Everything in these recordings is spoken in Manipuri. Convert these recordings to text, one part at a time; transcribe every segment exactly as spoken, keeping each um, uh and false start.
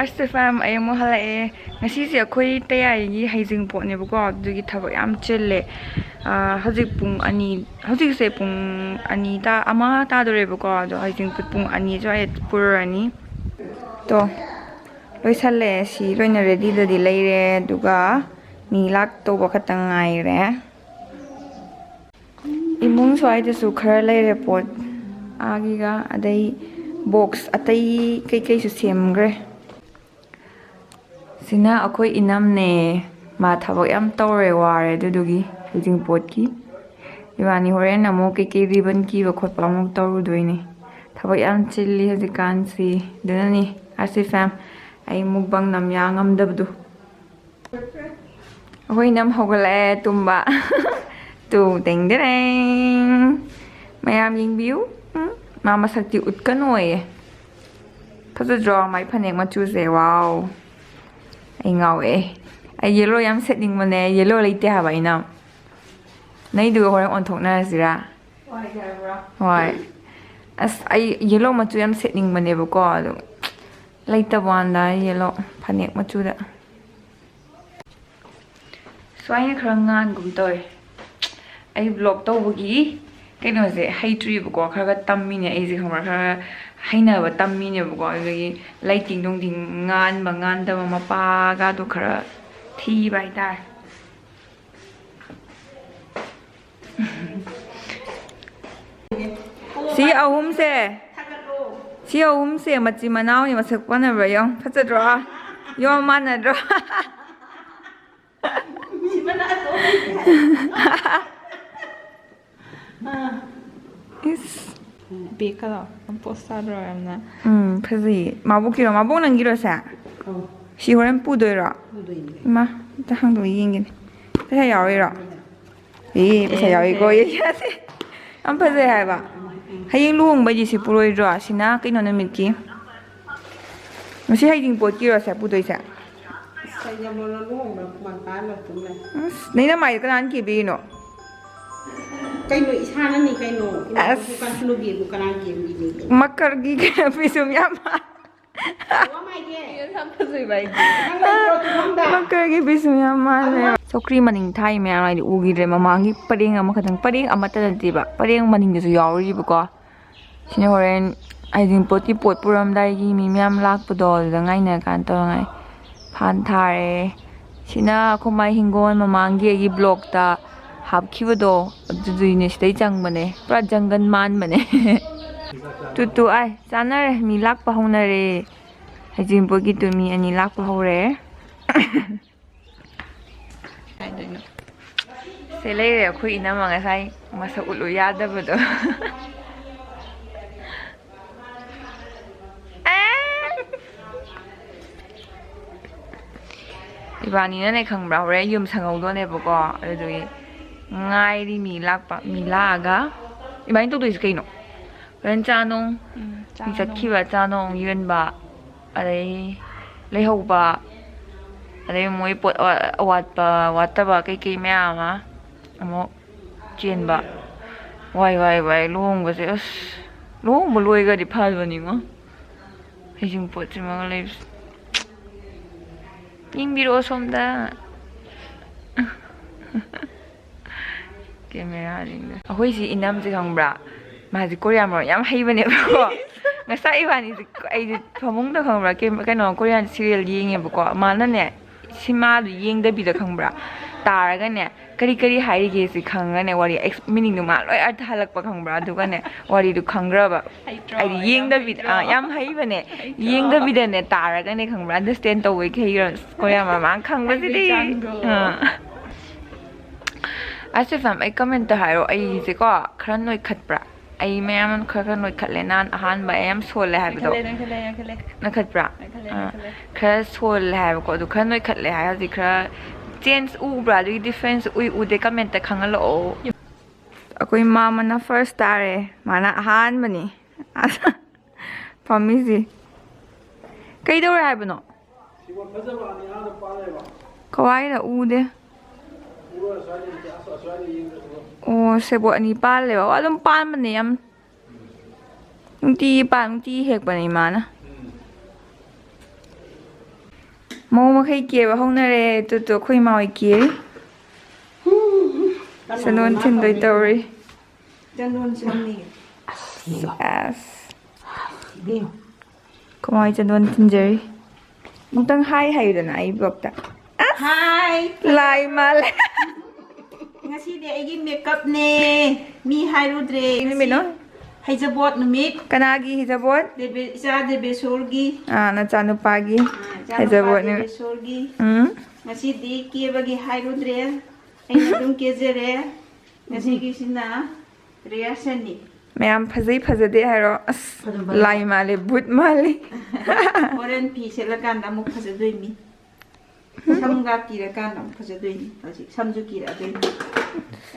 ꯑꯁ ꯐꯦꯝ, ꯑꯩ ꯑꯃꯨꯛ ꯍꯜꯂꯛꯑꯦ꯫ ꯉꯁꯤꯁꯦ ꯑꯩꯈꯣꯏ ꯇꯌꯥꯏꯒꯤ ꯍꯩꯖꯤꯡꯄꯣꯠꯅꯦꯕꯀꯣ, ꯑꯗꯨꯒꯤ ꯊꯕꯛ ꯌꯥꯝ ꯆꯤꯜꯂꯦ꯫ ꯑꯥ, ꯍꯧꯖꯤꯛ ꯄꯨꯡ ꯑꯅꯤ, ꯍꯧꯖꯤꯛꯁꯦ ꯄꯨꯡ ꯑꯅꯤ ꯇꯥ-, ꯑꯃ ꯇꯥꯗꯣꯔꯦꯕꯀꯣ, ꯑꯗꯣ ꯍꯩꯖꯤꯡꯄꯣꯠ ꯄꯨꯡ ꯑꯅꯤ ꯑꯗꯨꯋꯥꯏꯗ ꯄꯨꯔꯅꯤ꯫ ꯇꯣ, ꯂꯣꯏꯁꯜꯂꯦ꯫ ꯁꯤ ꯂꯣꯏꯅ ꯔꯦꯗꯤꯗꯗꯤ ꯂꯩꯔꯦ, ꯑꯗꯨꯒ ꯃꯤ ꯂꯥꯛꯇꯧꯕ ꯈꯛꯇꯪ ꯉꯥꯏꯔꯦ꯫ ꯏꯃꯨꯡ ꯁ꯭ꯋꯥꯏꯗꯁꯨ ꯈꯔ ꯂꯩꯔꯦ ꯄꯣꯠ, ꯑꯥꯒꯤꯒ, ꯑꯗꯩ ꯕꯣꯛꯁ ꯑꯇꯩ ꯀꯩꯀꯩꯁꯨ ꯁꯦꯝꯈ꯭ꯔꯦ꯫ ꯁꯤꯅ ꯑꯩꯈꯣꯏ ꯏꯅꯝꯅꯦ, ꯃꯥ ꯊꯕꯛ ꯌꯥꯝ ꯇꯧꯔꯦ, ꯋꯥꯔꯦ, ꯑꯗꯨꯗꯨꯒꯤ ꯍꯩꯖꯤꯡꯄꯣꯠꯀꯤ꯫ ꯏꯕꯥꯅꯤ ꯍꯣꯔꯦꯟ ꯑꯃꯨꯛ ꯀꯩꯀꯩ ꯔꯤꯕꯟ ꯀꯤꯕ ꯈꯣꯠꯄ ꯑꯃꯨꯛ ꯇꯧꯔꯨꯗꯣꯏꯅꯤ꯫ ꯊꯕꯛ ꯌꯥꯝ ꯆꯤꯜꯂꯤ ꯍꯧꯖꯤꯛꯀꯥꯟꯁꯤ꯫ ꯑꯗꯨꯅꯅꯤ, ꯑꯥꯔꯁꯤ ꯐꯦꯝ, ꯑꯩ ꯃꯨꯛꯕꯥꯡ ꯅꯝ ꯌꯥ ꯉꯝꯗꯕꯗꯣ꯫ ꯑꯩꯈꯣꯏ ꯏꯅꯝ ꯍꯧꯒꯠꯂꯛꯑꯦ ꯇꯨꯝꯕ꯫ ꯇꯨ, ꯇꯦꯡ ꯇꯦꯔꯦꯡ꯫ ꯃꯌꯥꯝ ꯌꯦꯡꯕꯤꯌꯨ꯫ ꯎꯝ, ꯃꯥ ꯃꯁꯛꯇꯤ ꯎꯠꯀꯅꯣꯌꯦ꯫ ꯐꯖꯗ꯭ꯔꯣ ꯃꯥꯏ ꯐꯅꯦꯛ ꯃꯆꯨꯁꯦ? ꯋꯥꯎ! ꯑꯩ ꯉꯥꯎꯑꯦ꯫ ꯑꯩ ꯌꯦꯜꯂꯣ ꯌꯥꯝ ꯁꯦꯠꯅꯤꯡꯕꯅꯦ꯫ ꯌꯦꯜꯂꯣ ꯂꯩꯇꯦ ꯍꯥꯏꯕ ꯑꯩꯅ꯫ ꯅꯩꯗꯨꯒ ꯍꯣꯔꯦꯟ ꯑꯣꯟꯊꯣꯛꯅꯔꯁꯤꯔꯥ? ꯍꯣꯏ꯫ ꯑꯁ, ꯑꯩ ꯌꯦꯜꯂꯣ ꯃꯆꯨ ꯌꯥꯝ ꯁꯦꯠꯅꯤꯡꯕꯅꯦꯕꯀꯣ, ꯑꯗꯨ ꯂꯩꯇꯕ ꯋꯥꯅꯤꯗ, ꯌꯦꯜꯂꯣ ꯐꯅꯦꯛ ꯃꯆꯨꯗ꯫ ꯁ꯭ꯋꯥꯏꯅ ꯈꯔ ꯉꯥꯟꯒꯨꯝ ꯇꯧꯋꯦ꯫ ꯑꯩ ꯕ꯭ꯂꯣꯛ ꯇꯧꯕꯒꯤ ꯀꯩꯅꯣꯁꯦ ꯍꯩꯇ꯭ꯔꯤꯕꯀꯣ, ꯈꯔ ꯈꯔ ꯇꯝꯃꯤꯅꯦ ꯑꯩꯁꯦ, ꯈꯪꯕ꯭ꯔꯥ? ꯈꯔ ꯍꯩꯅꯕ ꯇꯝꯃꯤꯅꯦꯕꯀꯣ꯫ ꯑꯗꯨꯗꯒꯤ ꯂꯩꯇꯤꯡ ꯅꯨꯡꯇꯤꯡ ꯉꯥꯟꯕ ꯉꯥꯟꯗꯕ ꯃꯄꯥꯒꯗꯣ ꯈꯔ ꯊꯤꯕ ꯍꯥꯏꯇꯥꯔꯦ꯫ ꯁꯤ ꯑꯍꯨꯝꯁꯦ, ꯁꯤ ꯑꯍꯨꯝꯁꯦ ꯃꯆꯤꯟ ꯃꯅꯥꯎꯅꯤ, ꯃꯁꯛ ꯃꯥꯟꯅꯕ꯭ꯔꯥ ꯌꯦꯡꯉꯣ꯫ ꯐꯖꯗ꯭ꯔꯣ? ꯌꯦꯡꯉꯣ, ꯃꯥꯟꯅꯗ꯭ꯔꯣ? ꯏꯁ꯫ ꯕꯦꯛꯀꯗꯣ ꯌꯥꯝ ꯄꯣꯁ ꯇꯥꯗ꯭ꯔꯣ ꯌꯥꯝꯅ? ꯎꯝ, ꯐꯖꯩꯌꯦ꯫ ꯃꯥꯕꯣꯛꯀꯤꯔꯣ? ꯃꯥꯕꯣꯛ ꯅꯪꯒꯤꯔꯣ ꯁꯦ? ꯑꯧ꯫ ꯁꯤ ꯍꯣꯔꯦꯟ ꯄꯨꯗꯣꯏꯔꯣ? ꯄꯨꯗꯣꯏꯅꯦ꯫ ꯏꯃꯥ, ꯑꯝꯇ ꯍꯥꯡꯗꯣꯛꯑ ꯌꯦꯡꯒꯦꯅꯦ꯫ ꯄꯩꯁꯥ ꯌꯥꯎꯔꯤꯔꯣ? ꯑꯦ, ꯄꯩꯁꯥ ꯌꯥꯎꯏꯀꯣ꯫ ꯑꯦ, ꯌꯥꯁꯦ꯫ ꯌꯥꯝ ꯐꯖꯩ ꯍꯥꯏꯕ꯫ ꯍꯌꯦꯡ ꯂꯨꯍꯣꯡꯕꯩꯗꯤ ꯁꯤ ꯄꯨꯔꯣꯏꯗ꯭ꯔꯣ? ꯁꯤꯅ ꯀꯩꯅꯣ ꯅꯨꯃꯤꯠꯀꯤ? ꯉꯁꯤ ꯍꯩꯖꯤꯡꯄꯣꯠꯀꯤꯔꯣ ꯁꯦ ꯄꯨꯗꯣꯏꯁꯦ? ꯑꯁ, ꯑꯩ ꯌꯥꯝ ꯂꯣꯟꯅ ꯂꯨꯍꯣꯡꯕ ꯃꯄꯥꯟ ꯂꯣꯏ ꯇꯨꯝꯃꯦ꯫ ꯑꯁ, ꯅꯪ ꯅꯃꯥꯏꯗꯣ ꯀꯅꯥꯅ ꯀꯦꯕꯤꯔꯤꯅꯣ? ꯀꯩꯅꯣ, ꯏꯁꯥꯅꯅꯤ ꯀꯩꯅꯣ꯫ ꯑꯁ꯫ ꯀꯥꯟꯁꯨ ꯅꯨꯄꯤꯕꯨ ꯀꯅꯥꯅ ꯀꯦꯕꯤꯔꯤꯒꯦ? ꯃꯀꯔꯒꯤ ꯀꯩꯅꯣ ꯄꯤꯁꯨꯝ ꯌꯥꯝ ꯃꯥꯜꯂꯦ꯫ ꯌꯥꯝ ꯐꯖꯩꯕ ꯑꯩꯗꯤ꯫ ꯃꯀꯔꯒꯤ ꯄꯤꯁ ꯃꯌꯥꯝ ꯃꯥꯜꯂꯦ꯫ ꯆꯧꯀ꯭ꯔꯤ ꯃꯅꯤꯡ ꯊꯥꯏ ꯃꯌꯥꯝ ꯍꯥꯏꯗꯤ ꯎꯈꯤꯗ꯭ꯔꯦ꯫ ꯃꯃꯥꯡꯒꯤ ꯄꯔꯦꯡ ꯑꯃꯈꯛꯇꯪ, ꯄꯔꯦꯡ ꯑꯃꯠꯇ ꯅꯠꯇꯦꯕ, ꯄꯔꯦꯡ ꯃꯅꯤꯡꯗꯁꯨ ꯌꯥꯎꯔꯤꯕꯀꯣ꯫ ꯁꯤꯅ ꯍꯣꯔꯦꯟ ꯍꯩꯖꯤꯡꯄꯣꯠꯀꯤ ꯄꯣꯠ ꯄꯨꯔꯝꯗꯥꯏꯒꯤ ꯃꯤ ꯃꯌꯥꯝ ꯂꯥꯛꯄꯗꯣ ꯑꯗꯨꯗ ꯉꯥꯏꯅ ꯀꯥꯟ ꯇꯧꯅꯉꯥꯏ ꯐꯥꯟ ꯊꯥꯔꯦ꯫ ꯁꯤꯅ ꯑꯩꯈꯣꯏ ꯃꯥꯏ ꯍꯤꯡꯒꯣꯜ ꯃꯃꯥꯡꯒꯤ ꯑꯩꯒꯤ ꯕ꯭ꯂꯣꯛꯇ ꯍꯥꯞꯈꯤꯕꯗꯣ ꯑꯗꯨꯗꯨꯏꯅꯦ꯫ ꯁꯤꯗꯩ ꯆꯪꯕꯅꯦ꯫ ꯄꯨꯔꯥ ꯖꯪꯒꯜ ꯃꯥꯟꯕꯅꯦ꯫ ꯇꯨ ꯇꯨ ꯑꯥꯏ ꯆꯥꯅꯔꯦ꯫ ꯃꯤ ꯂꯥꯛꯄ ꯍꯧꯅꯔꯦ꯫ ꯍꯩꯖꯤꯡꯄꯣꯠꯀꯤ ꯇꯨ ꯃꯤ ꯑꯅꯤ ꯂꯥꯛꯄ ꯍꯧꯔꯦ꯫ ꯀꯥꯏꯗꯩꯅꯣ? ꯁꯤ ꯂꯩꯔꯦ ꯑꯩꯈꯣꯏ ꯏꯅꯝꯃ ꯉꯁꯥꯏ ꯃꯁꯛ ꯎꯠꯂꯨ ꯌꯥꯗꯕꯗꯣ꯫ ꯑꯦ! ꯏꯕꯥꯅꯤꯅꯅꯦ ꯈꯪꯕ꯭ꯔꯥ, ꯍꯣꯔꯦꯟ ꯌꯨꯝ ꯁꯪꯍꯧꯗꯣꯅꯦꯕꯀꯣ꯫ ꯑꯗꯨꯗꯨꯒꯤ ꯉꯥꯏꯔꯤ ꯃꯤ ꯂꯥꯛꯄ꯫ ꯃꯤ ꯂꯥꯛꯑꯒ ꯏꯕꯥꯅꯤ ꯇꯧꯗꯣꯏꯁꯤ ꯀꯩꯅꯣ? ꯍꯣꯔꯦꯟ ꯆꯥ ꯅꯨꯡ, ꯆꯥ ꯃꯤ ꯅꯨꯡ꯫ ꯆꯠꯈꯤꯕ ꯆꯥ ꯅꯨꯡ ꯌꯣꯟꯕ, ꯑꯗꯩ ꯂꯩꯍꯧꯕ, ꯑꯗꯩ ꯃꯣꯏ ꯄꯣꯠ ꯑꯋꯥꯠꯄ ꯋꯥꯠꯇꯕ ꯀꯩꯀꯩ ꯃꯌꯥꯝ ꯑꯃ ꯑꯃꯨꯛ ꯆꯦꯟꯕ꯫ ꯋꯥꯏ, ꯋꯥꯏ, ꯋꯥꯏ, ꯂꯨꯍꯣꯡꯕꯁꯦ꯫ ꯑꯁ, ꯂꯨꯍꯣꯡꯕ ꯂꯣꯏꯒ꯭ꯔꯗꯤ ꯐꯗꯣꯏꯅꯤꯉꯣ꯫ ꯍꯩꯖꯤꯡꯄꯣꯠꯁꯤꯃꯒ ꯂꯩꯕꯁꯦ꯫ ꯌꯦꯡꯕꯤꯔꯛꯑꯣ ꯁꯣꯝꯗ꯫ ꯀꯦꯃꯦꯔꯥꯁꯤꯡꯗꯣ꯫ ꯑꯩꯈꯣꯏ ꯁꯤ ꯏꯅꯝꯁꯦ ꯈꯪꯕ꯭ꯔꯥ? ꯃꯥꯁꯦ ꯀꯣꯔꯤꯌꯥ ꯃꯔꯣꯟ ꯌꯥꯝ ꯍꯩꯕꯅꯦꯕꯀꯣ꯫ ꯉꯁꯥꯏ ꯏꯕꯥꯅꯤꯁꯦ ꯑꯩꯁꯦ ꯐꯃꯨꯡꯗ ꯈꯪꯕ꯭ꯔꯥ? ꯀꯦꯝ-, ꯀꯩꯅꯣ ꯀꯣꯔꯤꯌꯥꯟ ꯁꯤꯔꯤꯌꯦꯜ ꯌꯦꯡꯉꯦꯕꯀꯣ꯫ ꯃꯥꯅꯅꯦ ꯁꯤꯃꯥꯗꯨ ꯌꯦꯡꯗꯕꯤꯗ ꯈꯪꯕ꯭ꯔꯥ? ꯇꯥꯔꯒꯅꯦ ꯀꯔꯤ ꯀꯔꯤ ꯍꯥꯏꯔꯤꯒꯦ ꯁꯤ ꯈꯪꯉꯒꯅꯦ ꯋꯥꯔꯤ ꯑꯦꯛꯁ-, ꯃꯤꯅꯤꯡꯗꯣ ꯃꯥ ꯂꯣꯏ ꯑꯔꯊ ꯍꯜꯂꯛꯄ ꯈꯪꯕ꯭ꯔꯥ? ꯑꯗꯨꯒꯅꯦ ꯋꯥꯔꯤꯗꯨ ꯈꯪꯈ꯭ꯔꯕ꯫ ꯍꯩꯇ꯭ꯔꯣ? ꯑꯩꯗꯤ ꯌꯥꯝ ꯌꯦꯡꯗꯕꯤꯗ, ꯍꯩꯇ꯭ꯔꯣ? ꯑꯥ, ꯌꯥꯝ ꯍꯩꯕꯅꯦ꯫ ꯍꯩꯇ꯭ꯔꯣ? ꯌꯦꯡꯗꯕꯤꯗꯅꯦ ꯇꯥꯔꯒꯅꯦ ꯈꯪꯕ꯭ꯔꯥ? ꯑꯟꯗꯔꯁꯇꯦꯟ ꯇꯧꯕꯩ ꯍꯩꯈ꯭ꯔꯕ꯫ ꯀꯣꯔꯤꯌꯥ ꯃꯃꯥꯡ ꯈꯪꯕꯁꯤꯗꯤ꯫ ꯍꯩꯕꯩ ꯆꯥꯡꯗꯣ꯫ ꯑꯥ꯫ ꯑꯁꯤꯐꯝ ꯑꯩ ꯀꯃꯦꯟꯇ ꯍꯥꯏꯔꯣ꯫ ꯑꯩꯁꯦꯀꯣ ꯈꯔ ꯅꯣꯏꯈꯠꯄ꯭ꯔꯥ? ꯑꯩ ꯃꯌꯥꯝ ꯈꯔ ꯈꯔ ꯅꯣꯏꯈꯠꯂꯦ꯫ ꯅꯍꯥꯟ ꯑꯍꯥꯟꯕ ꯑꯩ ꯌꯥꯝ ꯁꯣꯜꯂꯦ ꯍꯥꯏꯕꯗꯣ꯫ ꯅꯣꯏꯈꯠꯂꯦ, ꯅꯣꯏꯈꯠꯂꯦ, ꯅꯣꯏꯈꯠꯂꯦ꯫ ꯅꯣꯏꯈꯠꯄ꯭ꯔꯥ? ꯅꯣꯏꯈꯠꯂꯦ, ꯑꯥ꯫ ꯅꯣꯏꯈꯠꯂꯦ꯫ ꯈꯔ ꯁꯣꯜꯂꯦ ꯍꯥꯏꯕꯀꯣ꯫ ꯑꯗꯨ ꯈꯔ ꯅꯣꯏꯈꯠꯂꯦ ꯍꯥꯏ꯫ ꯍꯧꯖꯤꯛ ꯈꯔ ꯆꯦꯟꯖ ꯎꯕ꯭ꯔꯥ? ꯑꯗꯨꯒꯤ ꯗꯤꯐ꯭ꯔꯦꯟꯁ ꯎꯏ ꯎꯗꯦ ꯀꯃꯦꯟꯇ ꯈꯪꯍꯜꯂꯛꯑꯣ꯫ ꯑꯩꯈꯣꯏ ꯃꯥꯃꯅ ꯐꯥꯔꯁ ꯇꯥꯔꯦ꯫ ꯃꯥꯅ ꯑꯍꯥꯟꯕꯅꯤ꯫ ꯐꯝꯃꯤꯁꯤ꯫ ꯀꯩꯗꯧꯔꯦ ꯍꯥꯏꯕꯅꯣ? ꯁꯤꯕꯣ ꯐꯖꯕ ꯑꯅꯤ ꯍꯥꯟꯅ ꯄꯥꯜꯂꯦꯕ꯫ ꯀꯋꯥꯏꯗ ꯎꯗꯦ? ꯎꯔꯣꯏ, ꯑꯁ꯭ꯋꯥꯏꯗ ꯌꯦꯡꯗꯦ, ꯑꯁ-, ꯑꯁ꯭ꯋꯥꯏꯗ ꯌꯦꯡꯗꯦ, ꯎꯔꯣꯏ꯫ ꯑꯣ, ꯁꯦꯕꯣꯠ ꯑꯅꯤ ꯄꯥꯜꯂꯦꯕ꯫ ꯋꯥ ꯑꯗꯨꯝ ꯄꯥꯟꯕꯅꯦ ꯌꯥꯝ꯫ ꯅꯨꯡꯇꯤꯒꯤ ꯄꯥꯟ-, ꯅꯨꯡꯇꯤꯒꯤ ꯍꯦꯛꯄꯅꯦ ꯏꯃꯥꯅ꯫ ꯎꯝ꯫ ꯃꯑꯣꯡ ꯃꯈꯩ ꯀꯦꯕ ꯍꯧꯅꯔꯦ꯫ ꯇꯨ ꯇꯨ ꯑꯩꯈꯣꯏ ꯏꯃꯥ ꯍꯣꯏ ꯀꯦꯔꯤ꯫ ꯆꯟꯗꯣꯟ ꯊꯤꯟꯗꯣꯏ ꯇꯧꯔꯤ꯫ ꯆꯟꯗꯣꯟ ꯁꯦꯝꯅꯤꯌꯦ꯫ ꯑꯁ꯫ ꯏꯕꯦꯝꯃ꯫ ꯀꯃꯥꯏ ꯆꯟꯗꯣꯟ ꯊꯤꯟꯖꯔꯤ? ꯑꯃꯨꯛꯇꯪ ꯍꯥꯏ ꯍꯥꯏꯌꯨꯗꯅ ꯑꯩ ꯕ꯭ꯂꯣꯛꯇ꯫ ꯑꯁ! ꯍꯥꯏ! ꯂꯥꯏ ꯃꯥꯜꯂꯦ꯫ ꯉꯁꯤꯗꯤ ꯑꯩꯒꯤ ꯃꯦꯀꯞꯅꯦ꯫ ꯃꯤ ꯍꯥꯏꯔꯨꯗ꯭ꯔꯦ꯫ ꯀꯩ ꯅꯨꯃꯤꯠꯅꯣ? ꯉꯁꯤ ꯍꯩꯖꯕꯣꯠ ꯅꯨꯃꯤꯠ꯫ ꯀꯅꯥꯒꯤ ꯍꯩꯖꯕꯣꯠ? ꯗꯦꯕꯦ-, ꯏꯆꯥ ꯗꯦꯕꯦꯁꯣꯔꯒꯤ꯫ ꯑꯥ, ꯅꯆꯥꯅꯨꯄꯥꯒꯤ ꯑꯥ, ꯏꯆꯥꯅꯨꯄꯥ ꯍꯩꯖꯕꯣꯠ ꯅꯨꯃꯤꯠ꯫ ꯗꯦꯕꯦꯁꯣꯔꯒꯤ꯫ ꯎꯝ꯫ ꯉꯁꯤꯗꯤ ꯀꯦꯕꯒꯤ ꯍꯥꯏꯔꯨꯗ꯭ꯔꯦ꯫ ꯑꯩꯅ ꯑꯗꯨꯝ ꯀꯦꯖꯔꯦ꯫ ꯉꯁꯤꯒꯤꯁꯤꯅ rehearsalꯅꯤ꯫ ꯃꯌꯥꯝ ꯐꯖꯩ ꯐꯖꯗꯦ ꯍꯥꯏꯔꯣ꯫ ꯑꯁ, ꯐꯖꯕ ꯂꯥꯏ ꯃꯥꯜꯂꯦ, ꯚꯨꯠ ꯃꯥꯜꯂꯦ꯫ ꯍꯣꯔꯦꯟ ꯐꯤ ꯁꯦꯠꯂꯀꯥꯟꯗ ꯑꯃꯨꯛ ꯐꯖꯗꯣꯏꯅꯤ꯫ ꯁꯝꯒ ꯀꯤꯔꯀꯥꯟꯗ ꯑꯃꯨꯛ ꯐꯖꯗꯣꯏꯅꯤ꯫ ꯍꯧꯖꯤꯛ ꯁꯝꯁꯨ ꯀꯤꯔꯛꯑꯗꯣꯏꯅꯤ꯫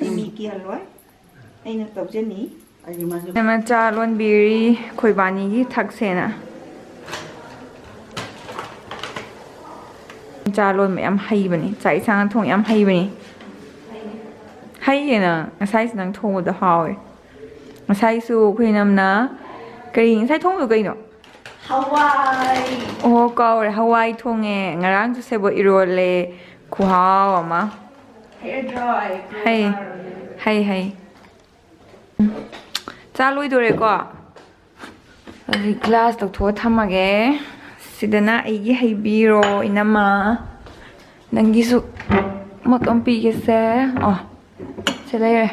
ꯑꯩ ꯃꯤ ꯀꯤꯍꯜꯂꯣꯏ꯫ ꯑꯩꯅ ꯇꯧꯖꯅꯤ꯫ ꯑꯩꯒꯤ ꯃꯥꯁꯨ ꯏꯃꯥ ꯆꯥ ꯂꯣꯟꯕꯤꯔꯤ ꯑꯩꯈꯣꯏꯕꯥꯅꯤꯒꯤ ꯊꯛꯁꯦꯅ꯫ ꯆꯥ ꯂꯣꯟꯕ ꯌꯥꯝ ꯍꯩꯕꯅꯤ꯫ ꯆꯥꯛ ꯏꯟꯁꯥꯡ ꯊꯣꯡ ꯌꯥꯝ ꯍꯩꯕꯅꯤ꯫ ꯍꯩꯌꯦ ꯅꯪ꯫ ꯉꯁꯥꯏꯁꯨ ꯅꯪ ꯊꯣꯡꯕꯗꯣ ꯍꯥꯎꯋꯦ꯫ ꯉꯁꯥꯏꯁꯨ ꯑꯩꯈꯣꯏ ꯏꯅꯝꯅ ꯀꯔꯤ ꯉꯁꯥꯏ ꯊꯣꯡꯕꯗꯣ ꯀꯩꯅꯣ? ꯍꯋꯥꯏ꯫ ꯑꯣ, ꯀꯥꯎꯔꯦ꯫ ꯍꯋꯥꯏ ꯊꯣꯡꯉꯦ꯫ ꯉꯔꯥꯡꯁꯨ ꯁꯦꯕꯣꯠ ꯏꯔꯣꯜꯂꯦ꯫ ꯈꯨꯍꯥꯎ ꯑꯃ꯫ ꯍꯩꯔꯗ꯭ꯔꯣ ꯑꯩ? ꯍꯩ꯫ ꯍꯩ, ꯍꯩ꯫ ꯎꯝ꯫ ꯆꯥ ꯂꯣꯏꯗꯣꯔꯦꯀꯣ? ꯍꯧꯖꯤꯛ glass ꯂꯧꯊꯣꯛꯑ ꯊꯝꯃꯒꯦ꯫ ꯁꯤꯗꯅ ꯑꯩꯒꯤ ꯍꯩꯕꯤꯔꯣ, ꯏꯅꯝꯃ꯫ ꯅꯪꯒꯤꯁꯨ ꯃꯛ ꯑꯃ ꯄꯤꯒꯦꯁꯦ꯫ ꯑꯣ, ꯁꯤ ꯂꯩꯔꯦ꯫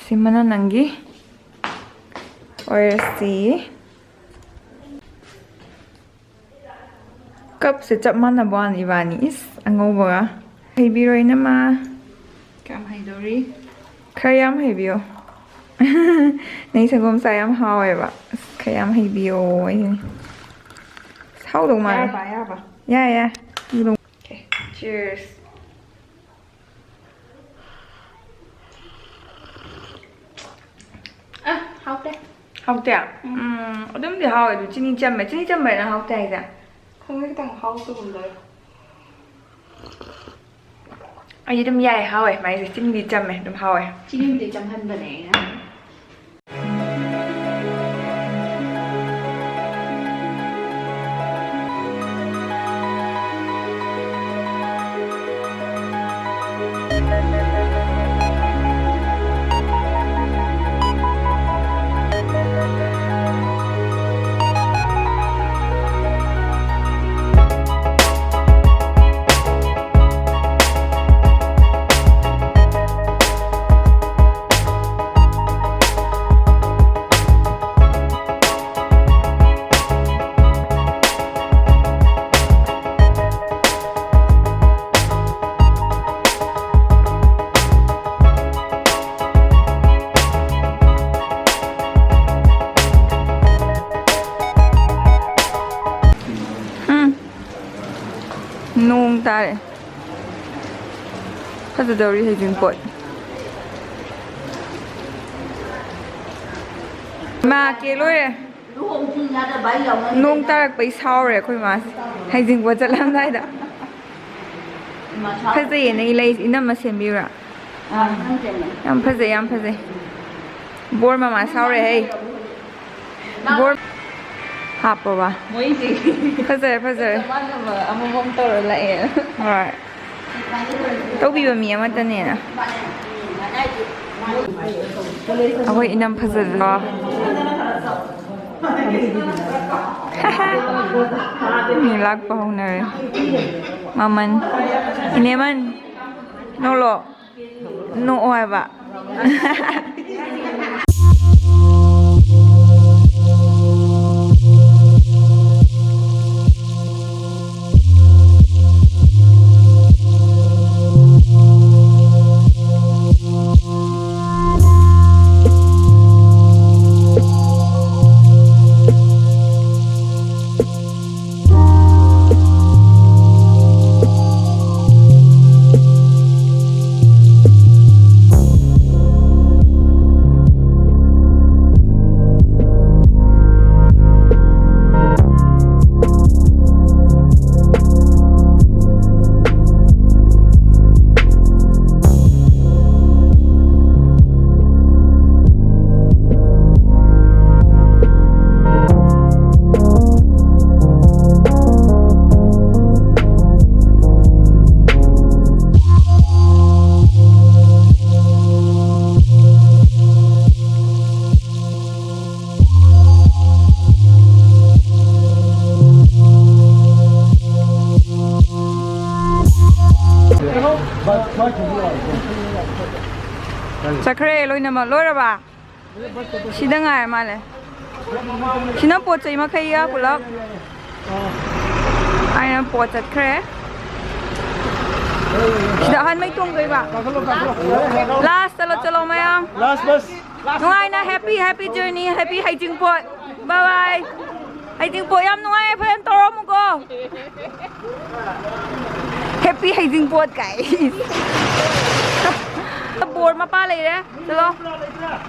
ꯁꯤꯃꯅ ꯅꯪꯒꯤ ꯑꯣꯏꯔꯁꯤ꯫ ꯀꯞꯁꯦ ꯆꯞ ꯃꯥꯟꯅꯕ ꯋꯥꯅꯤ ꯏꯕꯥꯅꯤ꯫ ꯏꯁ, ꯑꯉꯧꯕꯒ꯫ ꯍꯩꯕꯤꯔꯣ ꯏꯅꯝꯃ꯫ ꯀꯌꯥꯝ ꯍꯩꯗꯧꯔꯤ? ꯈꯔ ꯌꯥꯝ ꯍꯩꯕꯤꯌꯣ꯫ ꯅꯪ ꯁꯪꯒꯣꯝ ꯆꯥ ꯌꯥꯝ ꯍꯥꯎꯋꯦꯕ꯫ ꯑꯁ, ꯈꯔ ꯌꯥꯝ ꯍꯩꯕꯤꯌꯣ ꯑꯩꯁꯤꯅꯦ꯫ ꯑꯁ, ꯍꯥꯎꯗꯧ ꯃꯥꯜꯂꯦ꯫ ꯌꯥꯔꯕ, ꯌꯥꯔꯕ? ꯌꯥꯏ, ꯌꯥꯏ꯫ Okay, cheers꯫ ꯑ, ꯍꯥꯎꯇꯦ꯫ ꯍꯥꯎꯇꯦ? ꯎꯝ꯫ ꯎꯝ, ꯑꯗꯨꯝꯗꯤ ꯍꯥꯎꯋꯦ, ꯑꯗꯨ ꯆꯤꯅꯤ ꯆꯝꯃꯦ꯫ ꯆꯤꯅꯤ ꯆꯝꯕꯩꯔ ꯍꯥꯎꯇꯦ ꯍꯥꯏꯁꯦ? ꯈꯪꯗꯦ, ꯈꯤꯇꯪ ꯍꯥꯎꯇꯕꯒꯨꯝ ꯇꯧꯋꯦ꯫ ꯑꯩꯗꯤ ꯑꯗꯨꯝ ꯌꯥꯏ, ꯍꯥꯎꯋꯦ ꯃꯥꯏꯁꯦ꯫ ꯆꯤꯅꯤꯗꯤ ꯆꯝꯃꯦ, ꯑꯗꯨꯝ ꯍꯥꯎꯋꯦ꯫ ꯆꯤꯅꯤꯕꯨꯗꯤ ꯆꯝꯍꯟꯕꯅꯦ ꯑꯩꯅ꯫ ꯇꯥꯔꯦ꯫ ꯐꯖꯗꯧꯔꯤ ꯍꯩꯖꯤꯡꯄꯣꯠ꯫ ꯃꯥ ꯀꯦ ꯂꯣꯏꯔꯦ꯫ ꯅꯣꯡ ꯇꯥꯔꯛꯄꯩ ꯁꯥꯎꯔꯦ ꯑꯩꯈꯣꯏ ꯃꯥꯁꯦ꯫ ꯍꯩꯖꯤꯡꯄꯣꯠ ꯆꯠꯂꯝꯗꯥꯏꯗ꯫ ꯐꯖꯩꯌꯦ ꯅꯪꯒꯤ ꯂꯩꯁꯦ, ꯏꯅꯝꯃ ꯁꯦꯝꯕꯤꯕ꯭ꯔꯥ? ꯌꯥꯝ ꯐꯖꯩ, ꯌꯥꯝ ꯐꯖꯩ꯫ ꯕꯣꯔ ꯃꯃꯥ ꯁꯥꯎꯔꯦ ꯍꯩ꯫ ꯕꯣꯔ ꯍꯥꯞꯄꯕ? ꯃꯣꯏꯁꯦ ꯐꯖꯔꯦ, ꯐꯖꯔꯦ꯫ ꯆꯞ ꯃꯥꯟꯅꯕ ꯑꯃꯃꯝ ꯇꯧꯔ ꯂꯥꯛꯑꯦ꯫ ꯍꯣꯏ꯫ ꯇꯧꯕꯤꯕ ꯃꯤ ꯑꯃꯠꯇꯅꯦꯅ꯫ ꯑꯩꯈꯣꯏ ꯏꯅꯝ ꯐꯖꯗ꯭ꯔꯣ? ꯃꯤ ꯂꯥꯛꯄ ꯍꯧꯅꯔꯦ꯫ ꯃꯃꯟ꯫ ꯏꯅꯦꯃꯟ꯫ ꯅꯣꯛꯂꯣ꯫ ꯅꯣꯛꯑꯣ ꯍꯥꯏꯕ꯫ ꯆꯠꯈ꯭ꯔꯦ ꯂꯣꯏꯅꯃꯛ꯫ ꯂꯣꯏꯔꯕ? ꯁꯤꯗ ꯉꯥꯏꯔ ꯃꯥꯜꯂꯦ꯫ ꯁꯤꯅ ꯄꯣꯠ ꯆꯩ ꯃꯈꯩꯒ ꯄꯨꯂꯞ꯫ ꯑꯩꯅ ꯄꯣꯠ ꯆꯠꯈ꯭ꯔꯦ꯫ ꯁꯤꯗ ꯑꯍꯟꯃꯩ ꯇꯣꯡꯗꯣꯏꯕ꯫ ꯂꯥꯁ ꯆꯠꯂꯣ, ꯆꯠꯂꯣ ꯃꯌꯥꯝ꯫ ꯂꯥꯁ ꯕꯁ꯫ ꯅꯨꯡꯉꯥꯏꯅ happy, happy journey, happy ꯍꯩꯖꯤꯡꯄꯣꯠ꯫ Bye bye꯫ ꯍꯩꯖꯤꯡꯄꯣꯠ ꯌꯥꯝ ꯅꯨꯡꯉꯥꯏ, ꯐꯖꯅ ꯇꯧꯔꯝꯃꯨꯀꯣ꯫ ꯍꯦꯄꯤ ꯍꯩꯖꯤꯡꯄꯣꯠ ꯀꯥꯏ꯫ ꯕꯣꯔ ꯃꯄꯥ ꯂꯩꯔꯦ꯫ ꯆꯠꯂꯣ꯫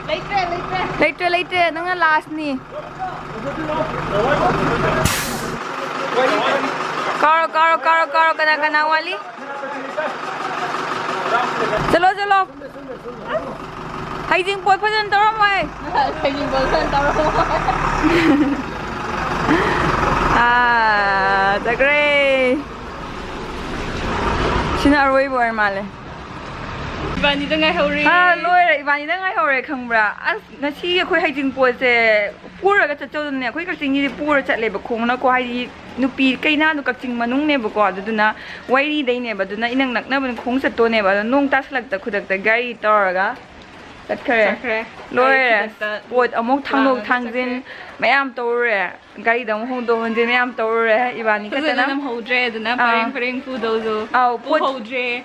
ꯂꯩꯇ꯭ꯔꯦ, ꯂꯩꯇ꯭ꯔꯦ꯫ ꯂꯩꯇ꯭ꯔꯦ, ꯂꯩꯇ꯭ꯔꯦ꯫ ꯅꯪꯅ ꯂꯥꯁꯅꯤ꯫ ꯀꯥꯔꯣ, ꯀꯥꯔꯣ, ꯀꯥꯔꯣ, ꯀꯥꯔꯣ꯫ ꯀꯅꯥ, ꯀꯅꯥ ꯋꯥꯠꯂꯤ? ꯆꯠꯂꯣ, ꯆꯠꯂꯣ꯫ ꯍꯩꯖꯤꯡꯄꯣꯠ ꯐꯖꯅ ꯇꯧꯔꯝꯃꯣꯏ꯫ ꯍꯩꯖꯤꯡꯄꯣꯠ ꯐꯖꯅ ꯇꯧꯔꯝꯃꯣꯏ꯫ ꯑꯥ, ꯆꯠꯈ꯭ꯔꯦ꯫ ꯁꯤꯅ ꯑꯔꯣꯏꯕ ꯑꯣꯏꯔ ꯃꯥꯜꯂꯦ꯫ ꯏꯕꯥꯅꯤꯗ ꯉꯥꯏꯍꯧꯔꯦ꯫ ꯑꯥ, ꯂꯣꯏꯔꯦ꯫ ꯏꯕꯥꯅꯤꯗ ꯉꯥꯏꯍꯧꯔꯦ, ꯈꯪꯕ꯭ꯔꯥ? ꯑꯁ, ꯉꯁꯤ ꯑꯩꯈꯣꯏ ꯍꯩꯖꯤꯡꯄꯣꯠꯁꯦ ꯄꯨꯔꯒ ꯆꯠꯆꯧꯗꯅꯦ꯫ ꯑꯩꯈꯣꯏ ꯀꯛꯆꯤꯡꯒꯤꯗꯤ ꯄꯨꯔ ꯆꯠꯂꯦꯕ ꯈꯣꯡꯅꯀꯣ, ꯍꯥꯏꯗꯤ ꯅꯨꯄꯤ ꯀꯩꯅꯥꯗꯣ ꯀꯛꯆꯤꯡ ꯃꯅꯨꯡꯅꯦꯕꯀꯣ, ꯑꯗꯨꯗꯨꯅ ꯋꯥꯏꯔꯤꯗꯩꯅꯦꯕ, ꯑꯗꯨꯅ ꯏꯅꯛ ꯅꯛꯅꯕꯅꯤ, ꯈꯣꯡ ꯆꯠꯇꯣꯅꯦꯕ꯫ ꯑꯗꯣ ꯅꯣꯡ ꯇꯥꯁꯜꯂꯛꯇ ꯈꯨꯗꯛꯇ ꯒꯥꯔꯤ ꯇꯧꯔꯒ ꯆꯠꯈ꯭ꯔꯦ꯫ ꯆꯠꯈ꯭ꯔꯦ꯫ ꯂꯣꯏꯔꯦ꯫ ꯒꯥꯔꯤ ꯈꯨꯗꯛꯇ ꯄꯣꯠ ꯑꯃꯨꯛ ꯊꯥꯡꯗꯣꯛ ꯂꯥꯡꯉꯒ ꯊꯥꯡꯖꯤꯟ ꯆꯠꯈ꯭ꯔꯦ꯫ ꯃꯌꯥꯝ ꯇꯧꯔꯨꯔꯦ꯫ ꯒꯥꯔꯤꯗ ꯑꯃꯨꯛ ꯍꯣꯡꯗꯣꯛ ꯍꯣꯟꯖꯤꯟ ꯃꯌꯥꯝ ꯇꯧꯔꯨꯔꯦ ꯏꯕꯥꯅꯤ ꯐꯖꯅ ꯈꯛꯇꯅ꯫ ꯅꯝꯍꯧꯗ꯭ꯔꯦ, ꯑꯗꯨꯅ ꯑꯥ꯫ ꯄꯔꯦꯡ ꯄꯔꯦꯡ ꯄꯨꯗꯧꯗꯣ ꯑꯥꯎ, ꯄꯣꯠ ꯄꯨꯍꯧꯗ꯭ꯔꯦ꯫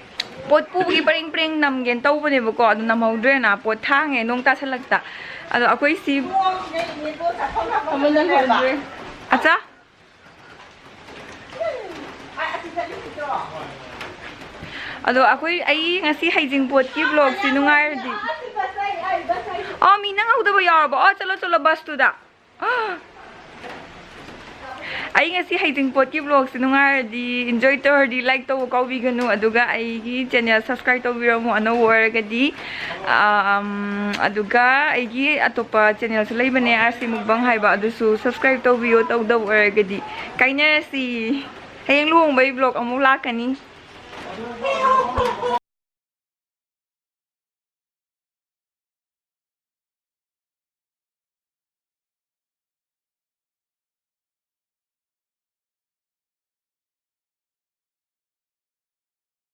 ꯄꯣꯠ ꯄꯨꯕꯒꯤ ꯄꯔꯦꯡ ꯄꯔꯦꯡ ꯅꯝꯒꯦꯅ ꯇꯧꯕꯅꯦꯕꯀꯣ, ꯑꯗꯨ ꯅꯝꯍꯧꯗ꯭ꯔꯦꯅ, ꯄꯣꯠ ꯊꯥꯡꯉꯦ ꯅꯣꯡ ꯇꯥꯁꯜꯂꯛꯇ꯫ ꯑꯗꯣ ꯑꯩꯈꯣꯏ ꯁꯤ ꯊꯝꯕ ꯅꯪꯍꯧꯗ꯭ꯔꯦ꯫ ꯑꯆꯥ꯫ ꯑꯗꯣ ꯑꯩꯈꯣꯏ, ꯑꯩ ꯉꯁꯤ ꯍꯩꯖꯤꯡꯄꯣꯠꯀꯤ vlogꯁꯤ ꯅꯨꯡꯉꯥꯏꯔꯗꯤ, ꯑꯣ, ꯃꯤ ꯅꯪꯍꯧꯗꯕ ꯌꯥꯎꯔꯕꯣ? ꯑꯣ, ꯆꯠꯂꯣ, ꯆꯠꯂꯣ, busꯇꯨꯗ꯫ ꯑꯩ ꯉꯁꯤ ꯍꯩꯖꯤꯡꯄꯣꯠꯀꯤ vlogꯁꯤ ꯅꯨꯡꯉꯥꯏꯔꯗꯤ, enjoy ꯇꯧꯔꯗꯤ, like ꯇꯧꯕ ꯀꯥꯎꯕꯤꯒꯅꯨ꯫ ꯑꯗꯨꯒ ꯑꯩꯒꯤ channel subscribe ꯇꯧꯕꯤꯔꯝꯃꯣ, ꯑꯅꯧꯕ ꯑꯣꯏꯔꯒꯗꯤ꯫ ꯑꯝ, ꯑꯗꯨꯒ ꯑꯩꯒꯤ ꯑꯇꯣꯞꯄ channelꯁꯨ ꯂꯩꯕꯅꯦ, RC Mukbang ꯍꯥꯏꯕ, ꯑꯗꯨꯁꯨ subscribe ꯇꯧꯕꯤꯌꯣ, ꯇꯧꯗꯕ ꯑꯣꯏꯔꯒꯗꯤ꯫ ꯀꯥꯏꯅꯔꯁꯤ꯫ ꯍꯌꯦꯡ ꯂꯨꯍꯣꯡꯕꯒꯤ vlog ꯑꯃꯨꯛ ꯂꯥꯛꯀꯅꯤ꯫